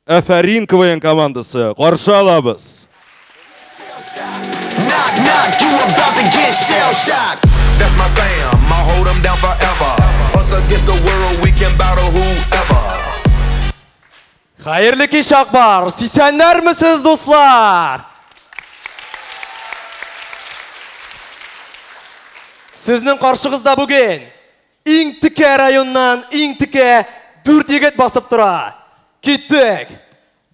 Әфәрин КВН командасы. Каршы алабыз. Хәерле кич, Акбарс! Исәннәрмесез, дуслар! Сезнең каршыгызда бүген иң текә районнан иң текә дүрт егет басып тора. Киттек!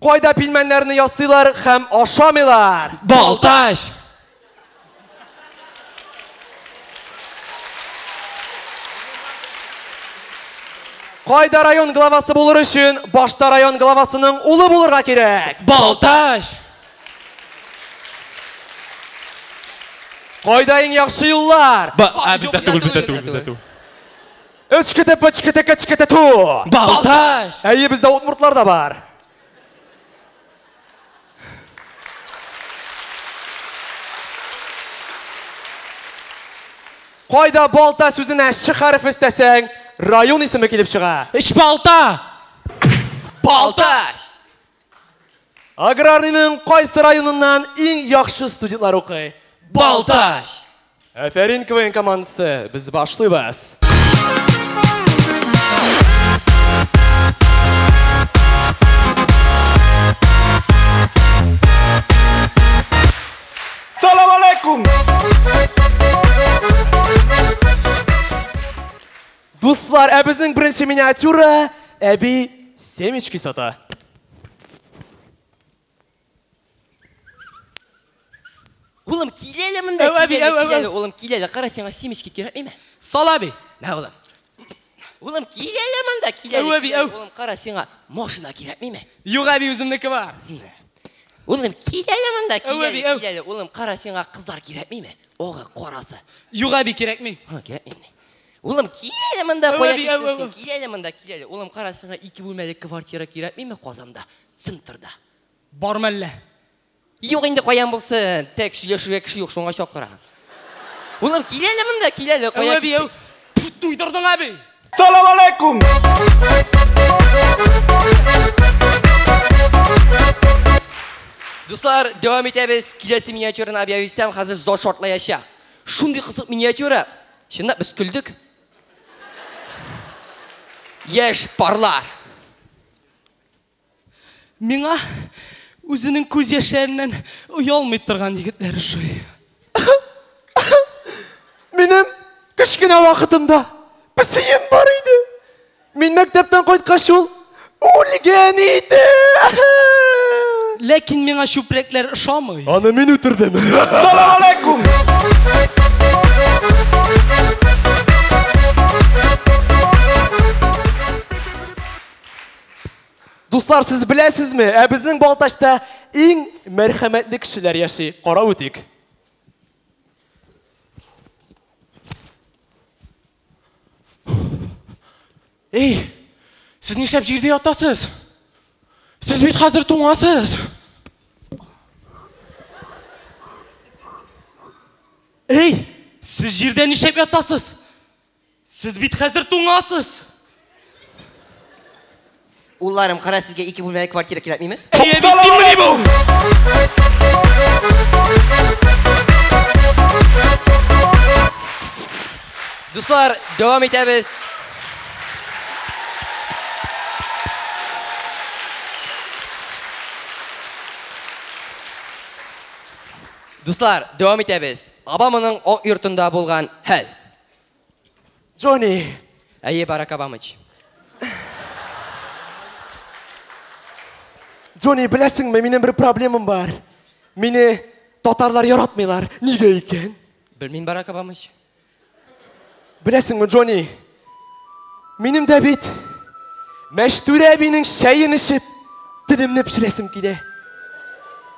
Кайда пилмәннәрне ясыйлар һәм ашамыйлар? Балтач! Кайда район главасы булыр өчен башта район главасының улы булырга кирәк? Балтач! Кайда иң яхшы юллар? Ба, а, бездә түгел, бездә түгел, бездә түгел. Өчкете, пычкете, кечкете, ту! Балтач! Әйе, бездә удмуртлар да бар. Кайда балта сүзенә ш хәрефе өстәсәң, район исеме килеп чыга? Өч балта! Балтач! Аграрныйның кайсы районыннан иң яхшы студентлар укый? Балтач! Әфәрин КВН командасы, без башлыйбыз. Салам алейкум! Дуслар, ә безнең беренче миниатюра әби семечки сата. Улым, кил әле монда, Әү, әби, кил әле, әү, әү, кил әле, әү. улым, кил әле. Кара, сиңа семечки кирәкмиме? Сал, әби. Мә, улым. Улым, кил әле монда, кил әле. Әү, әби, кил әле. әү. Улым, кара, сиңа машина кирәкмиме? Юк, әби, үземнеке бар. Улым, кил әле монда, кил Әү, әле, әби, әү. кил әле. Улым, кара, сиңа кызлар кирәкмиме? Агы, карасы. Юк, әби, кирәкми. Ха, кирәкмиме? Улым, кил әле монда, Әү, кая әби, әү, киттең син? әү. Кил әле монда, кил әле. Улым, кара, сиңа ике бүлмәле квартира кирәкмиме Казанда, центрда? Бар мәллә? Юк инде каян булсын, тек сөйләшергә кеше юк, шуңа чакыра. Улым, кил әле монда, кил әле, Әү, кая әби, киттең? әү. Пф, Туйдырдың, әби. Салам алейкум! Дуслар, дәвам итәбез. Киләсе миниатюраны объявить итсәм, хәзер зал шартлаячак. Шундый кызык миниатюра. Чынлап без көлдек. Яшь парлар. Миңа үзенең күз яшьләреннән оялмый торган егетләр ошый. Минем кечкенә вакытымда песием бар иде. Мин мәктәптән кайткач ул үлгән иде. Ләкин миңа чүпрәкләр ошамый. Аны мин үтердем. Салам алейкум! Дуслар, сез беләсезме? Ә безнең Балтачта иң мәрхәмәтле кешеләр яши. Карап үтик. Эй, сез нишләп җирдә ятасыз? Сез бит хәзер туңасыз. Эй, сез җирдә нишләп ятасыз? Сез бит хәзер туңасыз. Улларым, кара, сезгә ике бүлмәле квартира кирәкмиме? Эй, әби, синмени бу? Дуслар, дәвам итәбез. Дуслар, дәвам итәбез. Обаманың ак йортында булган хәл. Джонни, Әйе, Барак Обамыч. Джонни, беләсеңме, минем бер проблемам бар. Мине татарлар яратмыйлар. Нигә икән? Белмим, Барак Обамыч. Беләсеңме, Джонни, минем дә бит Мәштүрә әбинең чәен эчеп, телемне пешерәсем килә.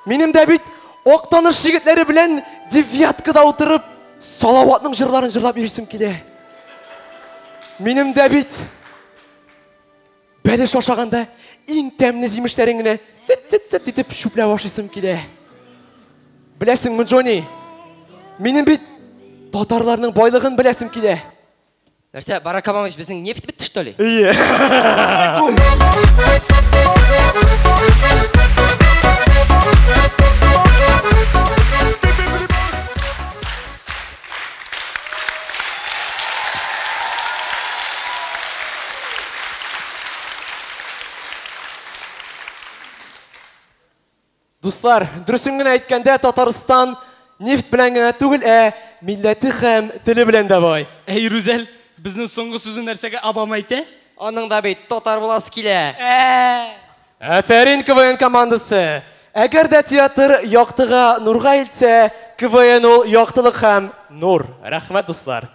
Минем дә бит Актаныш егетләре белән девяткада утырып, Салаватның җырларын җырлап йөрисем килә. Минем дә бит бәлеш ашаганда иң тәмле җимешләрен генә тет-тет-тет итеп чүпләп ашыйсым килә. Беләсеңме, Джонни, минем бит татарларның байлыгын беләсем килә. Нәрсә, Барак Обамыч, безнең нефть бетте, что ли? Ие. Дуслар, дөресен генә әйткәндә, Татарстан нефть белән генә түгел, ә милләте һәм теле белән дә бай. Әй, Рүзәл, безнең соңгы сүзне нәрсәгә Обама әйтә? Аның да бит татар буласы килә. Афәрин, КВН командасы! Әгәр дә театр яктыга, нурга илтсә, КВН ул яктылык һәм нур. Рәхмәт, дуслар!